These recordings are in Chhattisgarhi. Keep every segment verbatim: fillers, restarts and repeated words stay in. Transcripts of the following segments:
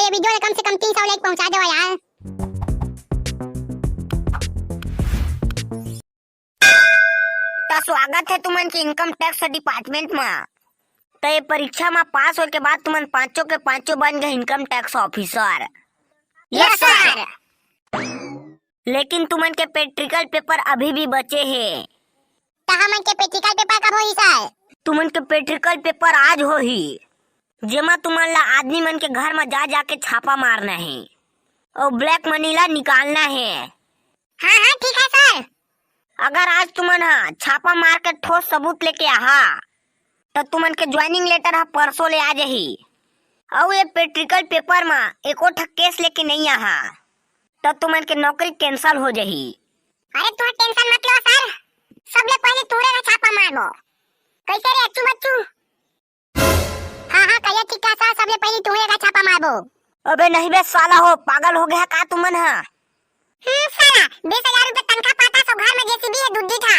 ये video ला कम से कम तीन सौ like पहुंचा देवा यार। त स्वागत हे तुमन के income tax department म। त ये परीक्षा म पास होए के बाद तुमन पांचों के पांचों बन गे income tax officer। Yes, sir। लेकिन तुमन के practical paper अभी भी बचे हे। त हमन के practical paper कब होही, sir? तुमन के practical paper आज होही, जेमा तुमन ला आदमी मन के घर म जा जा के छापा मारना हे अउ black money ला निकालना हे। हाँ, हाँ, ठीक है, sir। अगर आज तुमन ह छापा मार के ठोस सबूत लेके आहा, त तुमन के joining letter ह परसों ले आ जाही। अउ ये practical paper म एको ठा case लेके नइ आहा, त तुमन के नौकरी cancel हो जाही। अरे, तुहर tension मत लो, sir। सबले पहले तुहरे ला छापा मारबो। कैसे रे, अच्छू बच्चू? हाँ, हाँ, कहिया ठीक का, sir, सबले पहले तुहरे ला छापा मारबो। अबे नहीं बे साला हो, पागल हो गया का तुमन ह? हम्म, साला, बीस हजार रुपए तनखा पाता सो घर में JCB है दुद्दी था।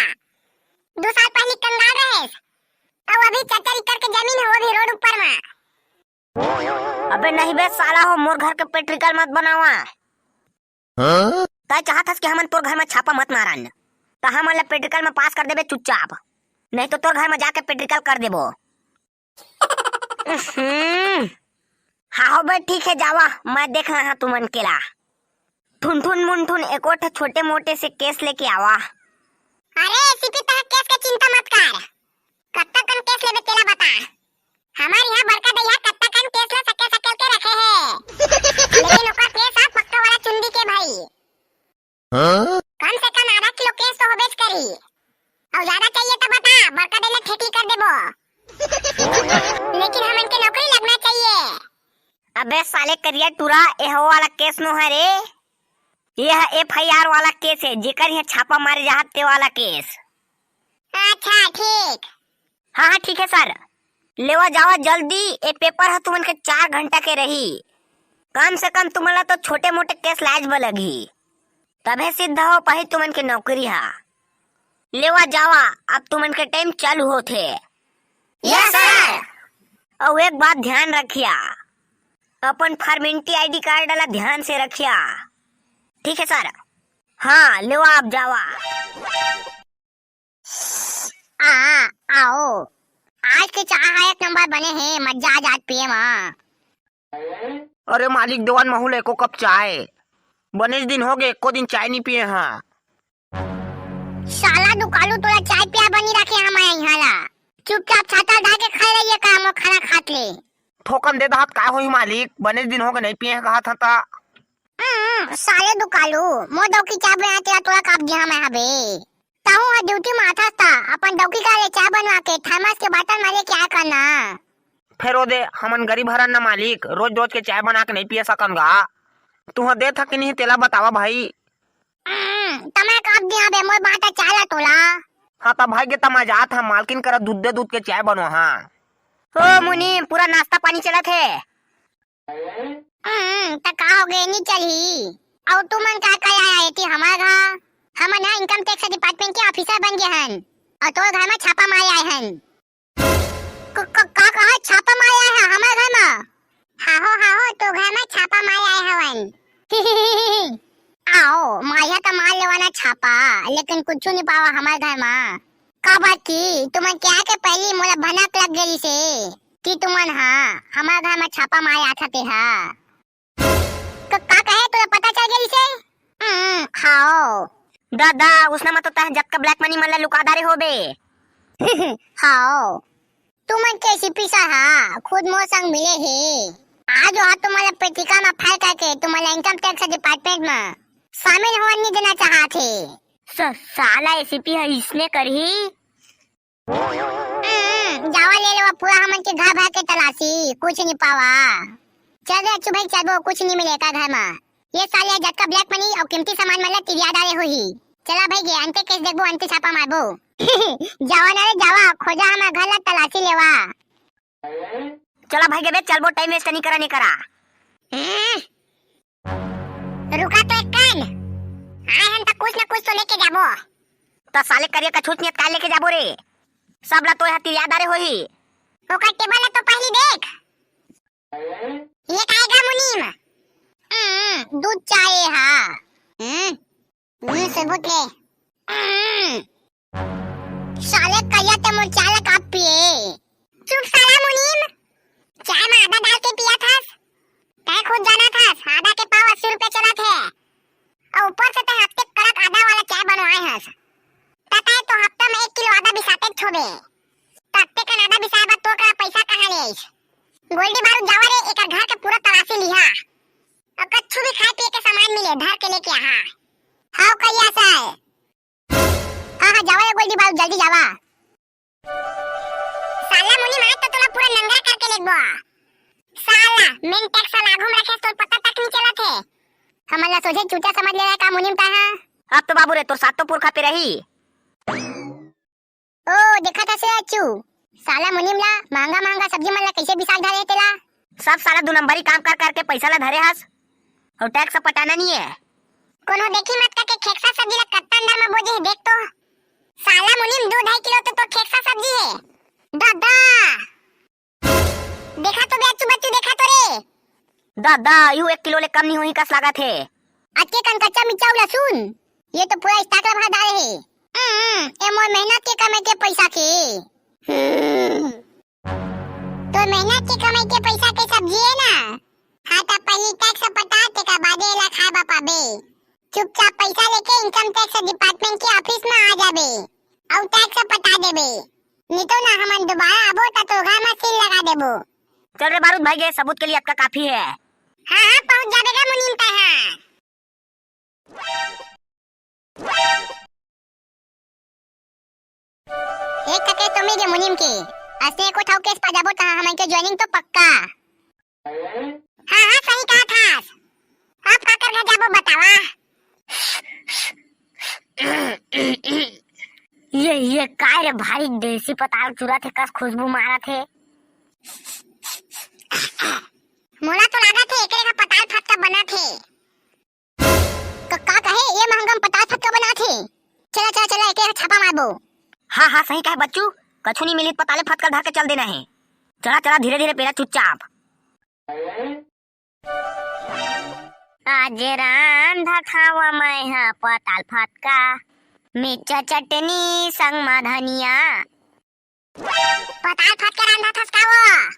दो साल पहले कंगाल रहेस, अउ अभी चार चार एकड़ के जमीन है, वो भी road ऊपर में। अबे नहीं बे साला हो, मोर घर के practical मत बनावा। हाँ? तय चाहत हस कि हमन तोर घर में छापा मत मारन, त हमन ला practical में पास कर देबे चुपचाप, नहीं तो तोर घर में जाके practical कर देबो। हम्म। हाँ हो बे, ठीक है, जावा, मैं देख रहा तुमन के ला। ठुनठुन मुनठुन एको ठो छोटे मोटे से case लेके आवा। अरे एसीपी, तह case के चिंता मत कर, कत्ता कन case लेबे तेला बता। हमार यहाँ बड़का दइहा कत्ता कन case ला सकेल सकेल के रखे हे, लेकिन ओकर case ह पक्का वाला चुंदी के भाई। हाँ? कम से कम आधा किलो case तो होबेच करी। अउ ज्यादा चाहिए तो बता, बड़का दे ले ठेठी कर देबो। लेकिन हमन के नौकरी लगना चाहिए। अबे साले करिया टूरा, एहो वाला case नो है रे, ये ह FIR वाला case है, जेकर यहाँ छापा मारे जाहत ते वाला case। अच्छा, ठीक। हाँ, हाँ, ठीक है sir। लेवा जावा जल्दी, ए paper ह तुमन के चार घंटा के रही। कम से कम तुमन ला तो छोटे मोटे case लाज बर लगही, तभे सिद्ध हो पाही तुमन के नौकरी हा। लेवा जावा, अब तुमन के time चालू होथे। Yes, sir। अउ एक बात ध्यान रखिया, अपन formality ID card ला ध्यान से रखिया। ठीक है sir। हाँ, लेवा अब जावा। आ, आओ। आज के चाय ह एक नंबर बने हे, मजा आ जात पिए म। अरे मालिक, देवन महू ले एको कप चाय। बनेच दिन होगे, एको दिन चाय नी पिए हं। साला दुकालू, तोला चाय पिया बनी रखे हमारे यहाँ ला। चुपचाप छाता ढाके खड़े रहिए का, मोर खाना खात ले। थोकन दे दहत, का होही मालिक, बनेच दिन होगे नहीं पिए हं कहत हं त। हम्म, साले दुकालू, मोर डौकी चाय बनाए तेला तोला काप दिया मैं हबे। तहूँ ह duty म आथस त अपन डौकी करा ले चाय बनवा के thermos के bottle म लेके आय कर ना। फेर ओ दे, हमन गरीब हरन ना मालिक, रोज रोज के चाय बना के नहीं पिए सकन गा। तुहर देत ह कि नहीं तेला बतावा भाई। हम्म, त मैं काप दिया बे मोर बाटा चाय ला तोला। हाँ त भाई गे, त मैं जात हं मालकिन करा दूध दे दूध के चाय बनवा हाँ। ओ मुनीम, पूरा नाश्ता पानी चलत हे। हम्म, त का होगे, नी चलही? अउ तुमन का का आया एती हमर घर? हमन ह income tax department के officer बन गे हन, अउ तोर घर म छापा मारे आए हन। क-, क-, का कहा, छापा मारे आए हन हमर घर म? हाहो, हाहो, तो घर म छापा मारे आए हवन। आओ, मारिहा त मार लेवा ना छापा, लेकिन कुछु नी पावा हमर घर म। काबर कि तुमन के आए के पहिली मोला भनक लग गे रिहिसे कि तुमन ह हमर घर म छापा मारे आथा तेहा। क-, का कहे, तोला पता चल गे रिहिसे? हम्म, हाओ। दादा, उसने म तो तह जतका black money मन ला लुका डारे होबे। हाओ। तुमन के एसीपी सर ह खुद मोर संग मिले हे। आज ओह तुमन ला पत्रिका म file करके तुमन ला income tax department म शामिल होवन नी देना चाहत हे। स-, साला एसीपी ह इसने करही। हम्म, जावा ले लेवा पूरा हमन के घर भर के तलाशी, कुछ नी पावा। चल रे अच्छू भाई, चलबो, कुछ नी मिले का घर म। ये साले जतका black money अउ कीमती सामान मन ला तिरिया डारे होही। चला भाई गे, अंते case देखबो, अंते छापा मारबो। जावा ना रे जावा, खोजा हमर घर ला तलाशी लेवा। चला भाई गे बे, चलबो, time waste नी करा, नी करा। हम्म। रुका तो एक कन। आए हन त कुछ ना कुछ तो लेके जाबो। त साले करिया कछूत नियत काय लेके जाबो रे? सब ला तो यहाँ तिरिया डारे होही। ओकर table ला तो पहली देख। ये काय गा मुनीम? दूध चाय हा। हम्म, हम्म, सबूत ले। हम्म। साले कहिया ते मोर चाय ला कब पिए? चुप साला मुनीम, चाय में आदा डाल के पिया थस। तै खुद जाना थस, आदा के पाव अस्सी रुपया चलत हे। अउ ऊपर से तै हफ्ते कड़क आदा वाला चाय बनवाए हस। त तै तो हफ्ता में एक किलो आदा बिसाते छोबे। त हफ्ते कन आदा बिसाए बर तोर करा पैसा कहाँ ले आइस? गोल्डी बारूद जावा रे, एकर घर के पूरा तलाशी लिहा। अब कच्छु भी खाए पिए के सामान मिले, धर के लेके आहा। हाव कहिया से? हाँ, हाँ, जावा रे गोल्डी बाबू, जल्दी जावा। साला मुनीम, आज तो तोला पूरा नंगा करके लेगबो। साला, main tax साला आगू में रखे, तोर पता तक नहीं चलत हे। हमन ला सोझे चूचा समझ ले रहा है का मुनीम तैं हा? अब तो बाबू रे, तोर सातो पुरखा पे रही। ओ, देखत हस रे अच्छू, साला मुनीम ला महंगा महंगा सब्जी मन ला कैसे बिसाल धरे हे तेला। सब साला दू नंबरी काम कर करके पैसा ला धरे हस, अउ tax पटाना नहीं है। कोनो देखी मत करके खेकसा सब्जी ला कत्ता अंदर में बोजे हे, देख तो। साला मुनीम, दू ढाई किलो तो तोर खेकसा सब्जी हे। दादा! देखा तो बे अच्छू बच्चू, देखा तो रे। दादा, यू एक किलो ले कम नहीं होही कस लागत हे। अतके कन कच्चा मिर्चा अउ लहसुन, ये तो पूरा stock ला भर डाले हे। हम्म, ए मोर मेहनत के कमाई के पैसा के। हम्म। तोर मेहनत के कमाई के पैसा के सब्जी हे ना? हाँ, त पहिली tax पटा, तेकर बादे एला खाए बर पाबे। चुपचाप पैसा लेके income tax department के office में आ जाबे, अउ tax पटा देबे। नहीं तो ना, हमन दोबारा आबो त तोर घर में सील लगा देबो। चल रे बारूद भाई गे, सबूत के लिए अतका काफी है। हाँ, हाँ, पहुंच जाबे गा मुनीम तैं हा। एक ठके तो मिल गे मुनीम के, असने एको ठाव case पा जाबो त हमन के joining तो पक्का। हाँ, हाँ, सही कहा थास। अब काकर घर जाबो बतावा। ये, ये काय रे, भारी देसी पताल चुरत हे, कस खुशबू मारत हे। मोला तो लागत हे एकरे का पताल फटका बनत हे। क-, का कहे, ये महंगा में पताल फटका बनात हे? चला, चला, चला, एके छापा मारबो। हाँ, हाँ, सही कहे बच्चू, कछु नहीं मिली, पताले फटका धर के चल देना है। चला, चला, धीरे धीरे पेरा चुपचाप। आज रांधत हव मैं ह पताल फटका, मिर्चा चटनी संग म धनिया। पताल फटका रांधत हस का वो?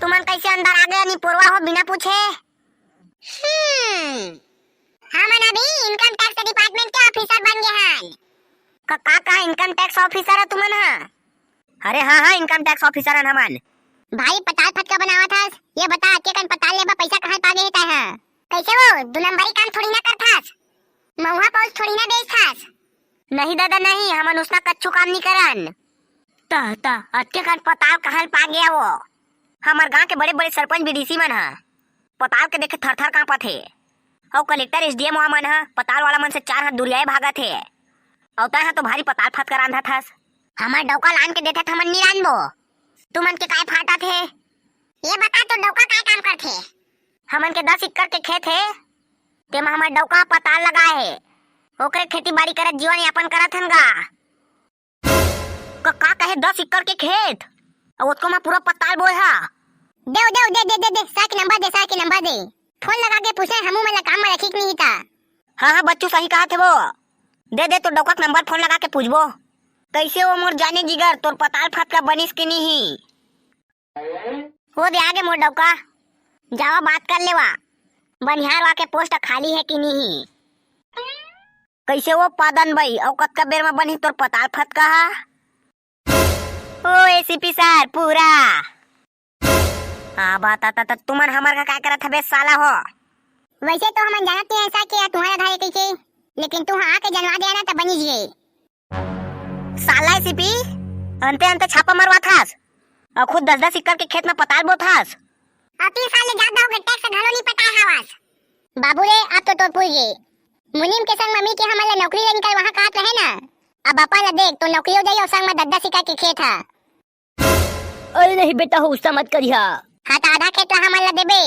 तुमन कैसे अंदर आ गए निपोरवा हो बिना पूछे? हम्म, हमन अभी income tax department के officer बन गे हन। का, का, का income tax officer है तुमन ह? अरे हाँ, हाँ, income tax officer हन हमन। भाई, पताल फटका बनावत हस, ये बता, अतके कन पताल लेबा पैसा कहाँ पागे हे तैं ह? कैसे वो दू नंबरी काम थोड़ी ना करथस, महुआ पाउच थोड़ी ना बेचथस। नहीं दादा, नहीं, हमन उसना कच्छु काम नहीं करन। त, त, अतके कन पताल कहाँ ले पागे वो? हमर गांव के बड़े-बड़े सरपंच बीडीसी मन ह पताल के देखे थर-थर कांपत हे। अउ कलेक्टर एसडीएम मन ह पताल वाला मन से चार हाथ दुरियाए भागत हे। अउ तैं ह तो भारी पताल फतका रांधत हस। हमर डौका लान के देथे त हमन नी रांधबो। तुमन के काय फाटत हे? ये बता तो डौका काय काम करथे? हमन के दस एकड़ के खेत हे, तेमा हमर डौका ह पताल लगाए हे। ओकरे खेती बाड़ी करत जीवन यापन करत हन गा। क-, का कहे दस एकड़ के खेत? अउ ओतको म पूरा पताल बोए हा। देव, देव, दे, दे, दे, दे, सार के नंबर दे, सार के नंबर दे। फोन लगा के पूछे, हमू मन ला काम म रखी कि नहीं ता। हाँ, हाँ, बच्चू सही कहा थे वो। दे, दे, तो डौका के नंबर फोन लगा के पूछबो। कैसे वो मोर जाने जिगर, तोर पताल फतका बनिस कि नहीं? वो दे आगे मोर डौका। जावा बात कर लेवा। बनिहार वा के पोस्ट खाली है कि नहीं? कैसे वो पादन बई, अउ कतका बेर म बनही तोर पताल फतका हा? ओ एसीपी सर, पूरा। हाँ, बता, त, त, तुमन हमर का काय करत हबे साला हो? वैसे तो हमन जानत नहीं ऐसा कि तुम्हारा घर है कैसे, लेकिन तू हाँ आके जनवा दे ना त बनी जिए। साला एसीपी, अंते अंते छापा मरवाथस, अउ खुद दस दस एकड़ के खेत म पताल बोथस। अउ तीन साल ले जादा हो गए, टैक्स घलो नहीं पटाए हवस। बाबू रे, अब तो तोर पुर गे। मुनीम के संग मम्मी के हमन ला नौकरी ले निकल वहाँ कहत रहे ना। अब अपन ला देख, तो नौकरी हो जाई अउ संग म दस दस एकड़ के खेत ह। अरे नहीं बेटा हो, गुस्सा मत करिहा। हाँ, त आधा खेत ला हमन ला देबे,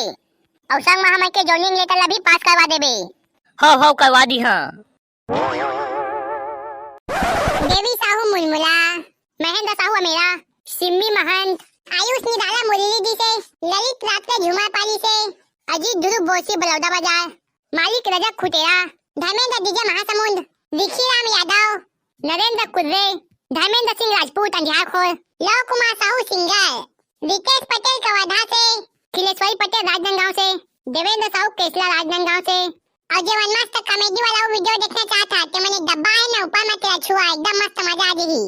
अउ संग म हमन के joining letter ला भी पास करवा देबे। हव, हव, करवा दी हाँ। देवी साहू मुलमुला, महेंद्र साहू अमेरा, सिम्मी महंत, आयुष निराला मुरली जी से, ललित रात के झूमर पाली से, अजीत ध्रुव बोसी बलौदा बाजार, मालिक रजक खुटेरा, धर्मेंद्र डीजे महासमुंद, विखी राम यादव, नरेंद्र कुर्रे, धर्मेंद्र सिंह राजपूत अंधियारखोर, लव कुमार साहू सिंगर, रितेश पटेल कवर्धा से, खिलेश्वरी पटेल राजनांदगांव से, देवेंद्र साहू केसला राजनांदगांव से। और जेमन मस्त कॉमेडी वाला वो वीडियो देखना चाहत हा, ते मने डब्बा है ना ऊपर में, तेला छुआ, एकदम मस्त मजा आ जाही।